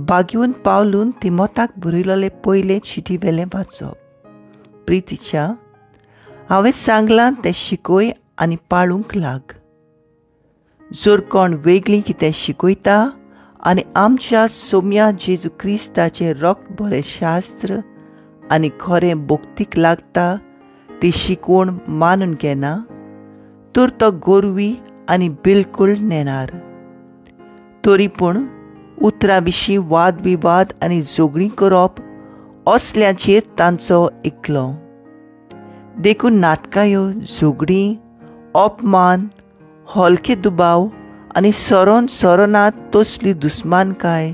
बागीवन पावलून तिमोताक बरयलोले पयले चिटी वेलें वाचप. प्रितीच्या, हांवें सांगलां तें शिकय आनी पाळूंक लाग. जर कोण वेगळीं कितें शिकयता आनी आमच्या सोम्या जेजू क्रिस्ताचें रोख बरें शास्त्र आनी खरें भक्तीक लागता ती शिकवण मानून घेना तर तो गोरवी आनी बिलकूल नेणार. तरी पूण उतरां विशीं वादविवाद आनी झगडीं करप असल्याचेर तांचो एकलो. देखून नाटकायो, झगडीं, अपमान, हलके दुबाव आनी सरोन सरोनात तसली दुस्मानकाय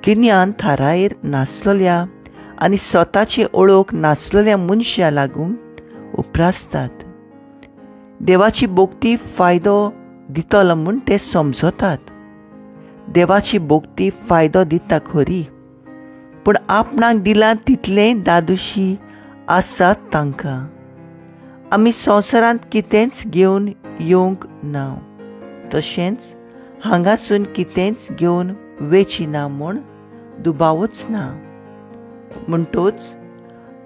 गिन्यान थारायर नासलेल्या आनी स्वताची ओळख नासलेल्या मनशां लागून उप्रासतात. देवाची भक्ती फायदो दितलो म्हूण ते समजतात. देवाची भक्ती फायदो दिता खरी, पूण आपणाक दिलां तितलें दादोशी आसात तांकां. आमी संवसारांत कितेंच घेवन येवंक ना, तशेंच हांगासून कितेंच घेवन वेची ना म्हूण दुबावूच ना. म्हणटोच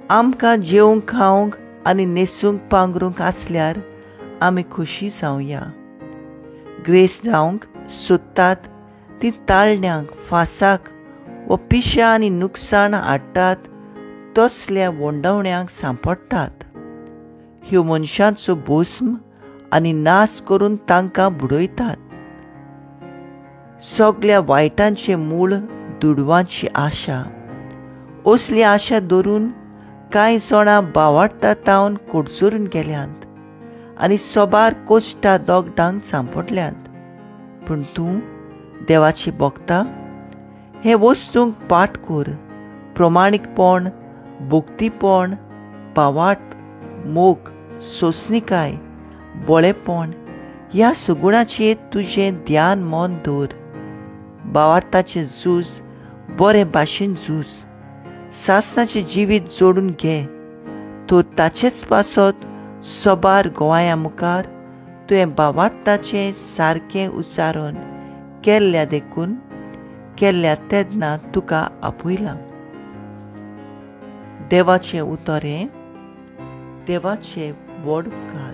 आमकां जेवंक खावंक आनी न्हेसूंक पांगरूंक आसल्यार आमी खोशी जावया. ग्रेस जावंक सोदतात ती ताळण्यांक, फासाक वा पिश्या आनी नुकसाण हाडटात तसल्या वोंडवण्यांक सांपडटात. ह्यो मनशांचो भस्म आनी नाश करून तांकां बुडयतात. सगल्या वायटांचें मूळ दुडवांची आशा. असली आशा धरून कांय जाणां बावाडटा तावन कोडसरून गेल्यांत आनी सोबार कोश्टा दोगडांक सांपडल्यांत. पूण तूं देवाची भोगता हे वस्तूंक पाठ कर. प्रमाणीकपण, भक्तीपण, भावार्थ, मोग, सोंसणीकाय, बळेपण ह्या सगुणाचेर तुजें ध्यान मन दवर. भावार्थाचें झूज बरे भाशेन झूज. सासणाचें जिवीत जोडून घे तर ताचेच पासत सोबार गोवाया मुखार तुवें भावार्थाचें सारकें उच्चारण केल्ल्या देखून केल्ल्या तेन्ना तुका आपयलां. देवाचें उतर हें देवाचें व्हड उपकार.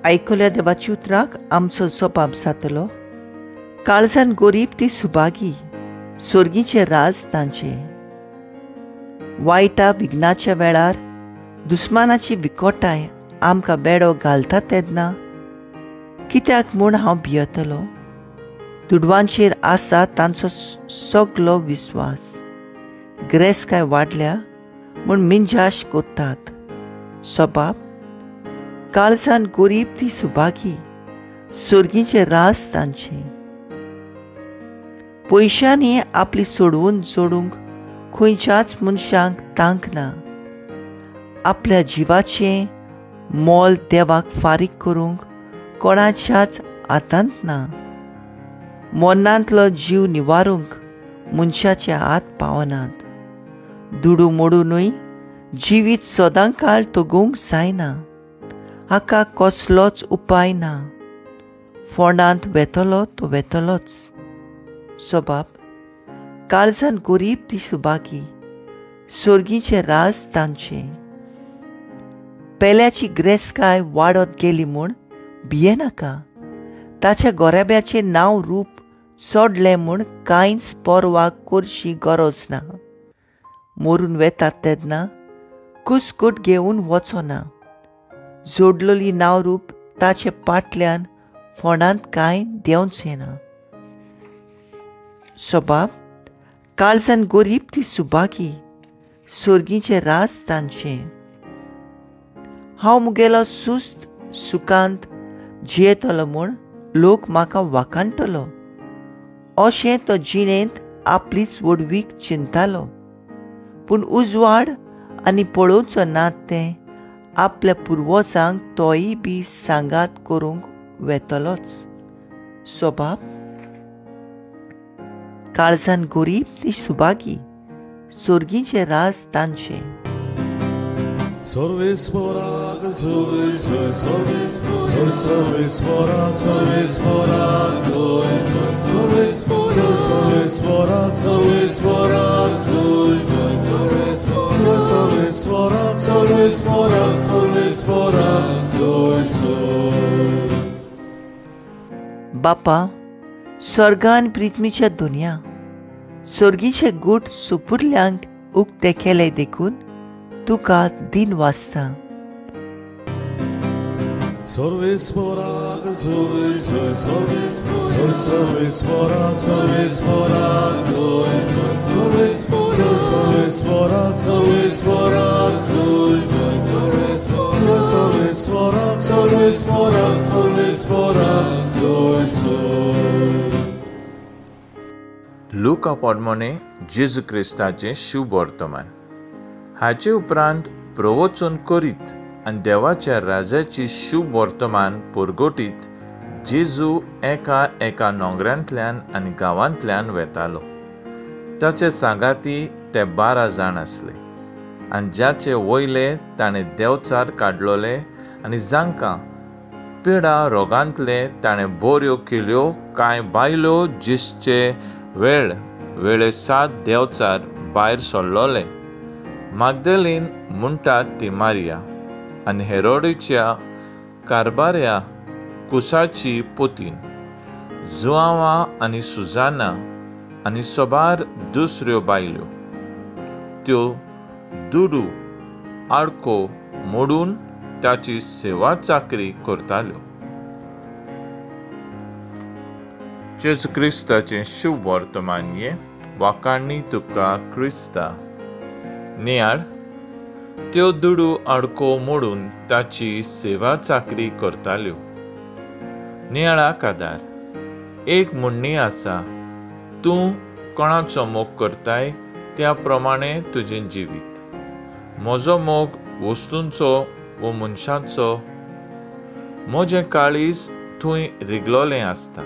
आयकल्या देवाच्या उतराक आमचो जबाब जातलो. काळजान गरीब ती सुभागी, सोर्गीचें राज तांचें. वायटा विघ्नाच्या वेळार दुस्मानाची विकोटाय आमकां बेडो घालता तेन्ना कित्याक म्हूण हांव भियेतलो? दुडवांचेर आसा तांचो सगलो विस्वास. ग्रेसकाय वाडल्या म्हूण मिंजाश करतात. सबाब, काळजान गरीब ती सुभागी, सोर्गीचें राज तांचें. पयशांनी आपली सोडवून जोडूंक खंयच्याच मनशांक तांक ना. आपल्या जिवाचें मोल देवाक फारीक करूंक कोणाच्याच हातांत ना. मरणांतलो जीव निवारूंक मनशाचे हात पावनात. दुडू मोडुनूय जिवीत सदां काळ तगोवंक जायना. हाका कसलोच उपाय ना. फोंडांत वेतलो तो वेतलोच. सबाब, काळजान गरीब ती सुभागी, सोर्गीचें राज तांचें. पेल्याची ग्रेसकाय वाडत गेली म्हूण भियेनाका. ताच्या गोराब्याचें नांव रूप सोडलें म्हूण कांयच पर्वा करची गरज ना. मरून वेतात तेन्ना कुसकूट घेवन वचना. जोडलेली नांव रूप ताचे पाटल्यान फोंडांत कांय देंवचें ना. सबाब, काळजान गरीब ती सुभागी, सोर्गीचें राज तांचें. हांव मुगेलो सुस्त सुखांत जियेतलो म्हूण लोक म्हाका वाखाणटलो अशें तो जिणेंत आपलीच व्हडवीक चिंतालो. पूण उजवाड आनी पळोवचो ना तें आपल्या पुर्वजांक तोय बी सांगात करूंक वेतलोच. सबाब, काळजान गरीब ती सुभागी, सोर्गीचें राज तांचें. सर्वेस्पराक सोय सोय सर्वेस्पर बापा, स्वर्गान पृथ्वीच्या दुनिया स्वर्गीचे गूट सुपुरल्यांक उक्ते केले देखून तुका दिन वाचता. लुका पोडमोने जेजू क्रिस्ताचें शुभ वर्तमान. हाचे उपरांत प्रवचन करीत आनी देवाच्या राजाची शुभ वर्तमान परगटीत जेजू एका एका नोंगरांतल्यान आनी गांवांतल्यान वेतालो. ताचे सांगाती ते 12 जाण आसले आनी जाचे वयले ताणें देवचार काडलोले आनी जांकां पिडा रोगांतले ताणें बऱ्यो केल्यो कांय बायलो जिसचे वेळ वेळे सात देवचार भायर सरलोले मागदेलीन म्हणटात ती मारिया आनी हेरोडीच्या कारबाऱ्या कुसाची पोतीन जुआवा आनी सुजाना आनी सबार दुसऱ्यो बायल्यो. त्यो दुडू आडको मोडून ताची सेवा चाकरी करताल्यो. जेजू क्रिस्ताचें शुभ वर्तमान ये वाकाणी तुका क्रिस्ता. नियाळ त्यो दुडू आडको मोडून ताची सेवा चाकरी करताल्यो. नियाळाक आदार एक म्हणणी आसा, तूं कोणाचो मोग करताय त्या प्रमाणे तुजें जिवीत. म्हजो मोग वस्तूंचो वो मनशाचो, म्हजें काळीज थंय रिगलोलें आसता.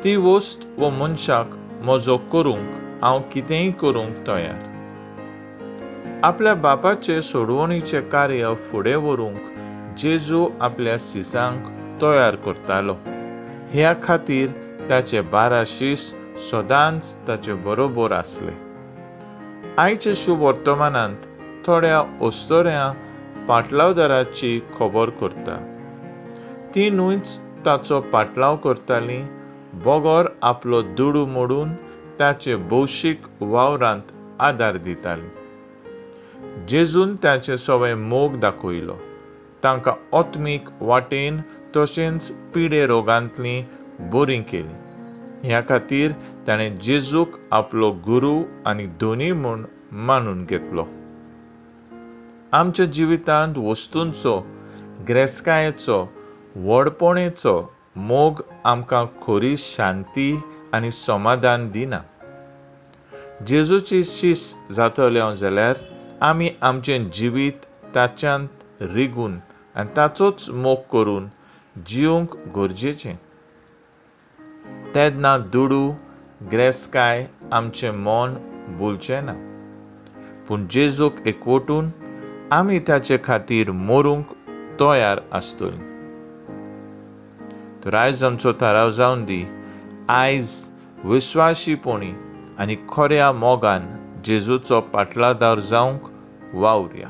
ती वस्त वो मनशाक म्हजो करूंक हांव कितेंय करूंक तयार. आपल्या बापाचे सोडवणीचें कार्य फुडें व्हरूंक जेजू आपल्या सिसांक तयार करतालो. ह्या खातीर ताचे 12 शीस सदांच ताचे बरोबर आसले. आयचे शुभ वर्तमानांत थोड्या अस्तोऱ्या पाटलावदाराची खबर करता. ती न्हूच ताचो पाटलाव करताली बगर आपलो दुडू मोडून ताचे भौशीक वावरांत आदार दिताली. जेजून ताचे सगळे मोग दाखयलो. तांकां आत्मीक वाटेन तशेंच पिडे रोगांतली बरी केली. ह्या खातीर ताणें जेजूक आपलो गुरू आनी धनी म्हूण मानून घेतलो. आमच्या जिवितांत वस्तूंचो, ग्रेसकायेचो, व्हडपणेचो मोग आमकां खरी शांती आनी समाधान दिना. जेजूची शीस जातले जाल्यार आमी आमचें जिवीत ताच्यांत रिगून आनी ताचोच मोग करून जिवंक गरजेचें. तेन्ना दुडू ग्रेसकाय आमचें मन भुलचें ना, पूण जेजूक एकवटून आमी ताचे खातीर मरूंक तयार आसतलीं. तर आयज आमचो थाराव जावन दी, आयज विस्वाशीपणी आनी खऱ्या मोगान जेजूचो पाटलादार जावंक वावुरया.